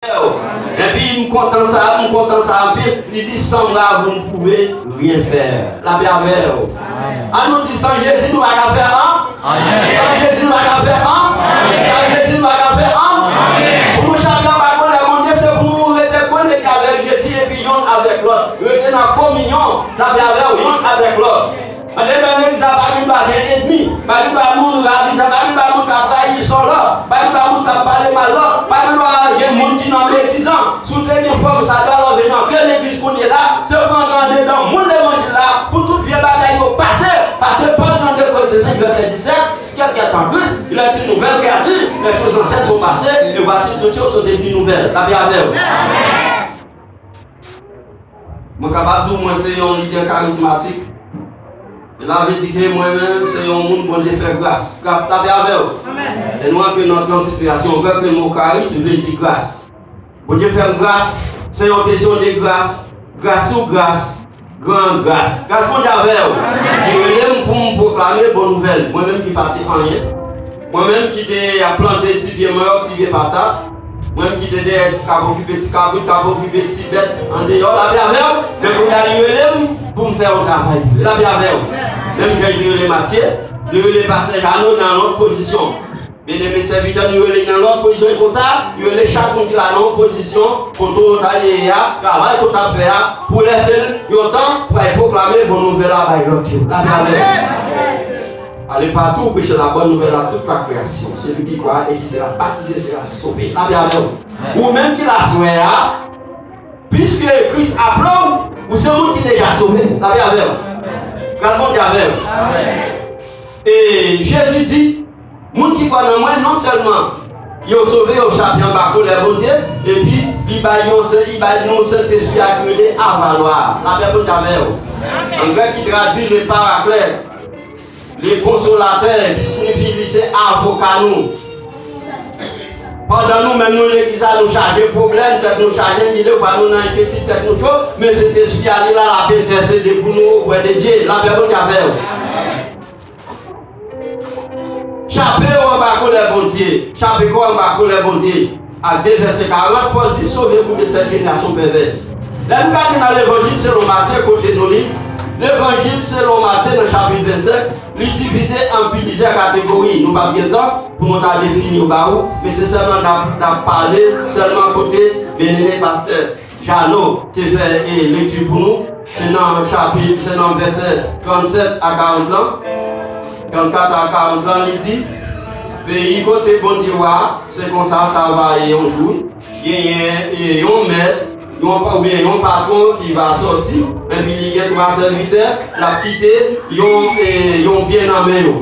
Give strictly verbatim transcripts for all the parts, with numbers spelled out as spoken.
Epi m kontan sa, m kontan sa anpil. Li di, sans moi, vous ne pouvez rien faire. Lapè avè w. An nou di, san Jezi, nou pa ka fè an. Anyen. San Jezi, nou pa ka fè an. Anyen. San Jezi, nou pa ka fè an. Anyen. Pou nou chape anba kolè Bondye, se pou nou rete konekte avèk Jezi epi yonn avèk lòt. Rete nan kominyon, lapè avè w, yonn avèk lòt. Andedan legliz la, pa gen dwa gen ènmi, pa gen dwa moun rabiza, pa gen dwa moun k ap rayi sò lòt, pa gen dwa moun k ap pale mal lòt, pa gen dwa gen moun ki nan metizan. Si w te gen fòm sa, dwa lòt vin antre legliz kounye la, se pou antre andedan moun levanjil la, pou tout vye bagay yo pase, pase Pòl nan de Korentyen senk vèsè disèt, si quelqu'un est en Christ, il est une nouvelle créature, les choses anciennes sont passées, et voici toutes choses sont devenues nouvelles. Lapè avè w. Mwen kapab di w mwen se yon lidè karizmatik. Sela vle di ke mwen menm se yon moun Bondye fè gras. Lapè avè w. Lè nou antre nan yon sitiyasyon, vre ke mo karis vle di gras. Bondye fè m gras, se yon kesyon de gras. Gras sou gras, gran gras. Gras Bondye avè w. Li rele m pou m pwoklame bon nouvèl. Mwen menm ki pa te anyen. Mwen menm ki te ap plante ti pye manyòk, ti pye patat. Mwen menm ki te dèyè, ki t ap okipe ti kabrit, k ap okipe ti bèt andeyò, lapè avè w. Men kounye a li rele m pou m fè yon travay pou li. Lapè avè w. Menm jan li te rele Matye, li rele pastè Jano nan lòt pozisyon. Byeneme sèvitè, nou rele nan lòt pozisyon, e konsa, li rele chak moun ki la nan yon pozisyon, kote w ta ye a, travay ke w t ap fè a, pou lèse l yon tan, pou al pwoklame bon nouvèl la bay lòt yo. Lapè avè w. Allez partout, prêchez la bonne nouvelle à toute la création. Celui qui croit et qui sera baptisé sera sauvé. Lapè avè w. Ou menm ki la aswè a, piske Kris aple w, ou se moun ki deja sove. Lapè avè w. Gras Bondye avè w. E Jezi di, moun ki kwè nan mwen, non sèlman yo sove, yo chape anba kolè Bondye, epi li bay yon sèl, li bay nou Sentespri a ki rele avalwa. Lapè Bondye avè w. An grèk ki tradui le Paraklet, le Konsolatè, ki siyifi li se avoka nou. Pandan nou menm nou legliz la, nou chaje pwoblèm, tèt nou chaje, gen de fwa nou nan enkyetid, tèt nou cho, men Sentespri a li la, l ap entèsede pou nou oprè de Dye. Lapè Bondye avè w. Chape w anba kolè Bondye. Chape kò w anba kolè Bondye. Ak de vèsè karant, Pòl di, sauvez-vous de cette génération perverse. Lè nou gade nan Levanjil selon Matye, kote nou li, Levanjil selon Matye nan chapit vennsenk, li divize an plizyè kategori. Nou p ap gen tan pou nou ta defini yo ba ou, men se sèlman n ap, n ap pale sèlman kote byeneme pastè Jano te fè, e, lekti pou nou, se nan chapit, se nan vèsè trannsèt a karant lan, trannkat a karant lan, li di, peyi kote Bondye wa, se konsa sa va ye yon jou, genyen, e, yon mèt, yon pa-, oubyen yon patwon ki va sòti, epi li gen twa sèvitè, l ap kite yon, e, yon byen nan men yo.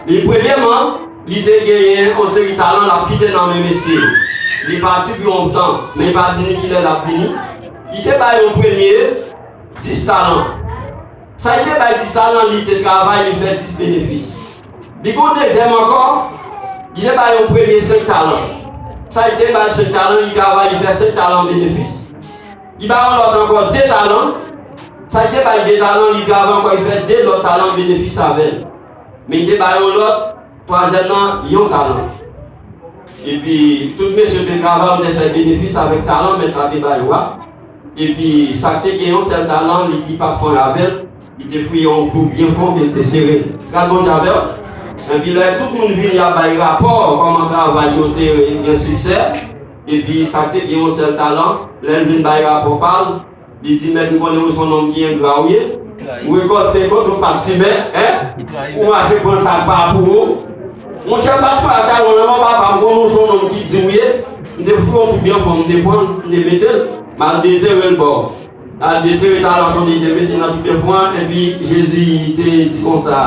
Li, premyèman, li te genyen yon seri talan l ap kite nan men mesye yo. Li pati pou yon tan, men li pa di ni kilè l ap vini. Li te bay yon premye dis talan. Sa li te bay dis talan, li te travay, li fè dis benefis. Li gen yon dezyèm ankò, li te bay yon premye senk talan. Sa li te bay senk talan, li travay, li fè senk talan benefis. Li bay yon lòt ankò de talan. Sa li te bay de talan, li travay ankò, li fè de lòt talan benefis avè l. Men li te bay yon lòt, twazyèm nan, yon talan. Epi, tout mesye te travay, yo te fè benefis avèk talan mèt la te ba yo a. Epi, sa k te gen yon sèl talan, li di pa t fon avè l, li te fouye yon twou byen fon, ke l te sere l. Gad Bondye avè w. Epi, lè tout moun vini ap bay rapò, kòman travay yo te gen siksè. Epi, sa k te gen yon sèl talan, lè l vin bay rapò pa l, li di, mèt, m konnen ou se yon nonm ki engra ou ye. Ou rekòlte kote ou pa t simen, en? Ou mache pran sa k pa pou ou. Monchè, m pa t fè atansyon non, papa, m konnen ou se yon nonm ki di ou ye. M te fouye yon twou byen fon, m te pran l, m te mete l, m al detere l ba w. Al detere talan kote li te mete nan twou byen fon an, epi Jezi te di konsa,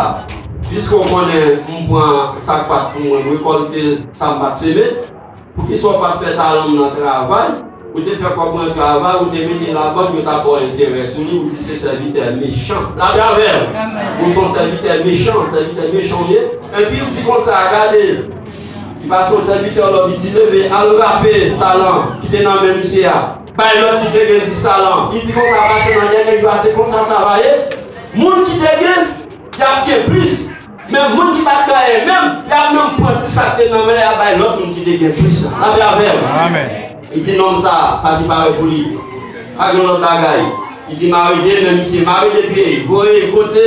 piske w konnen m pran sa k pa t pou mwen, m rekòlte sa m pa t simen, poukisa w pa t fè talan m nan travay? Ou te fè kòb mwen travay, ou te mete labank, yo t ap ba w enterè sou li, ou di se sèvitè mechan. Lapè avè w. Ou se yon sèvitè mechan, sèvitè mechan w ye. Epi ou di konsa, gade, li pase yon sèvitè lòd, li di, leve, al rape talan ki te nan men misye a. Bay lòt ki te gen dis talan. Li di konsa, pase nan dènye jou a, se konsa sa va ye. Moun ki te gen, y ap gen plis. Men moun ki pa t gen anyen menm, y ap menm pran ti sa k te nan men l, y ap bay lòt moun ki te gen plis. Lapè avè w. Amèn. Li di nonm sa, sa ki pare pou li, pa gen lòt bagay. Li di mare de men misye, mare de pye, voye kote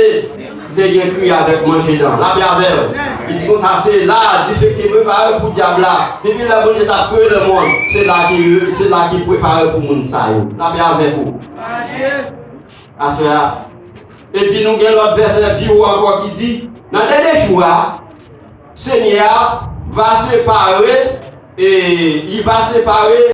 te gen kri avèk manje dan. Lapè avè w. Li di konsa, se la dife ki te prepare pou dyab la. Depi lè Bondye t ap kreye lemonn, se la ki, se la ki prepare pou moun sa yo. Lapè avèk ou. Aswè a. Epi nou gen lòt vèsè pi wo ankò ki di, nan dènye jou a, Senyè a va separe, e li va separe